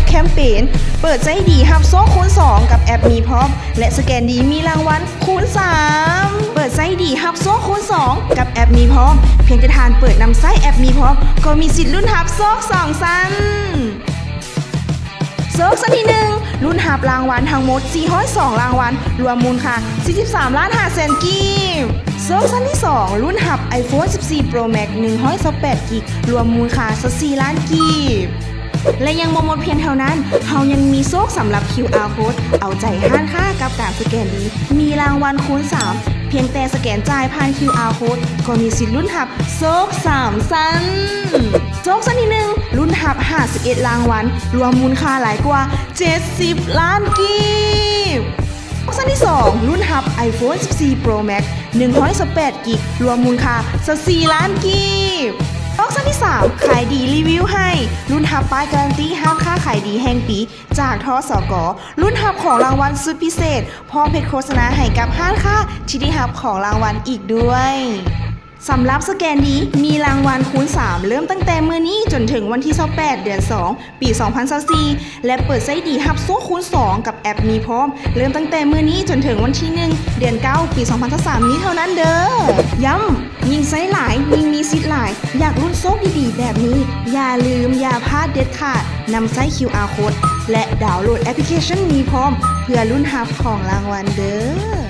ແຄມເປນ ເປີດໃຊ້ດີຮັບໂຊກຄູນສອງກັບແອັບມີພ້ອມ ແລະ ສະແກນດີມີລາງວັນຄູນສາມ. ເປີດໃຊ້ດີຮັບໂຊກຄູນສອງກັບແອັບມີພ້ອມ ພຽງແຕ່ທ່ານເປີດນຳໃຊ້ແອັບມີພ້ອມ ກໍມີສິດລຸ້ນຮັບໂຊກສອງຊັ້ນ. ໂຊກຊັ້ນທີໜຶ່ງ ລຸ້ນຮັບລາງວັນທັງໝົດສີ່ຮ້ອຍສອງລາງວັນ ລວມມູນຄ່າສີ່ສິບສາມລ້ານຫ້າແສນກີບ. ໂຊກຊັ້ນທີສອງ ລຸ້ນຮັບ iPhone ສິບສີ່ Pro Max ໜຶ່ງຮ້ອຍຊາວແປດກິກ ລວມມູນຄ່າຊາວສີ່ລ້ານກີບ. ແລະ ຍັງບໍ່ໝົດພຽງເທົ່ານັ້ນ, ເຮົາຍັງມີໂຊກສຳລັບ QR Code ເອົາໃຈຮ້ານຄ້າກັບການສະແກນດີ ມີລາງວັນຄູນສາມ ພຽງແຕ່ສະແກນຈ່າຍຜ່ານ QR Code ກໍມີສິດລຸ້ນຮັບໂຊກສາມຊັ້ນ. ໂຊກຊັ້ນທີໜຶ່ງ ລຸ້ນຮັບຫ້າສິບເອັດລາງວັນ ລວມມູນຄ່າຫຼາຍກວ່າເຈັດສິບລ້ານກີບ. ໂຊກຊັ້ນທີສອງ ລຸ້ນຮັບ iPhone ສິບສີ່ Pro Max ໜຶ່ງຮ້ອຍຊາວແປດກິກ ລວມມູນຄ່າຊາວສີ່ລ້ານກີບ. ໂຊກຊັ້ນທີສາມ ຂາຍດີຣີວິວໃຫ້ ລຸ້ນຮັບປ້າຍກາຣັນຕີຮ້ານຄ້າຂາຍດີແຫ່ງປີຈາກ ທສກ, ລຸ້ນຮັບຂອງລາງວັນສຸດພິເສດ ພ້ອມເຮັດໂຄສະນາໃຫ້ກັບຮ້ານຄ້າທີ່ໄດ້ຮັບຂອງລາງວັນອີກດ້ວຍ. ສຳລັບສະແກນດີ ມີລາງວັນຄູນສາມ ເລີ່ມຕັ້ງແຕ່ມື້ນີ້ຈົນເຖິງວັນທີຊາວແປດ ເດືອນສອງ ປີສອງພັນຊາວສີ່ ແລະ ເປີດໃຊ້ດີຮັບໂຊກຄູນສອງກັບແອັບມີພ້ອມ ເລີ່ມຕັ້ງແຕ່ມື້ນີ້ຈົນເຖິງວັນທີໜຶ່ງ ເດືອນເກົ້າ ປີສອງພັນຊາວສາມນີ້ເທົ່ານັ້ນເດີ້. ຢ້ຳ, ຍິ່ງໃຊ້ຫຼາຍ ຍິ່ງມີສິດຫຼາຍ. ຢາກລຸ້ນໂຊກດີໆແບບນີ້ ຢ່າລືມ ຢ່າພາດເດັດຂາດ. ນຳໃຊ້ QR Code ແລະ ດາວໂຫຼດແອັບພລິເຄຊັນມີພ້ອມ ເພື່ອລຸ້ນຮັບຂອງລາງວັນເດີ້.